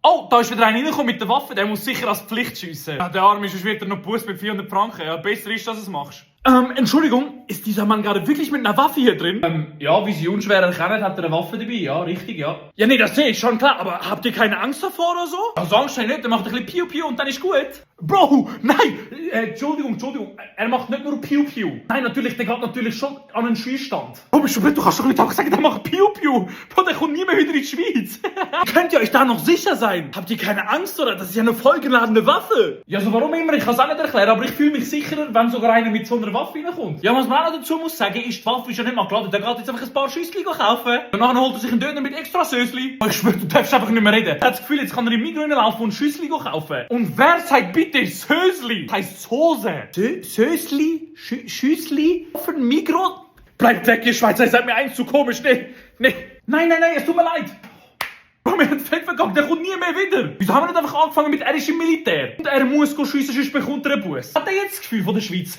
Oh, da ist wieder einer reingekommen mit der Waffe, der muss sicher als Pflicht schiessen. Ja, der Arme ist wieder noch Bus mit 400 Franken. Ja, besser ist, dass du es machst. Entschuldigung, ist dieser Mann gerade wirklich mit einer Waffe hier drin? Ja, wie Sie unschwer erkennen, hat er eine Waffe dabei. Ja, richtig, ja. Ja, nee, das sehe ich schon klar, aber habt ihr keine Angst davor oder so? Also Angst nicht, der macht ein bisschen Piu-Piu und dann ist gut. Bro, nein! Entschuldigung, er macht nicht nur Piu-Piu. Nein, natürlich, der geht natürlich schon an einen Schießstand. Oh, bist du blöd, du kannst doch nicht einfach sagen, der macht Piu-Piu. Bro, der kommt nie mehr wieder in die Schweiz. Könnt ihr euch da noch sicher sein? Habt ihr keine Angst, oder? Das ist ja eine vollgeladene Waffe. Ja, so warum immer, ich kann es auch nicht erklären, aber ich fühle mich sicherer, wenn sogar einer mit so einer Waffe reinkommt. Ja, was man auch noch dazu muss sagen, ist, die Waffe ist ja nicht mal geladen, der geht jetzt einfach ein paar Schüssli kaufen. Danach holt er sich einen Döner mit extra Sösli. Ich schwöre, du darfst einfach nicht mehr reden. Er hat das Gefühl, jetzt kann er im Migros laufen und Schüssli kaufen. Und wer sagt bitte Sösli? Das heisst Hose. Sösli? Schüssli? Für ein Migros? Bleibt weg, ihr Schweizer, ihr seid mir eins zu komisch. Nein, es tut mir leid. Bro, wir haben es fett vergangen, der kommt nie mehr wieder. Wieso haben wir nicht einfach angefangen mit, er ist im Militär? Und er muss schiessen, sonst bekommt er einen Bus. Hat er jetzt das Gefühl von der Schweiz?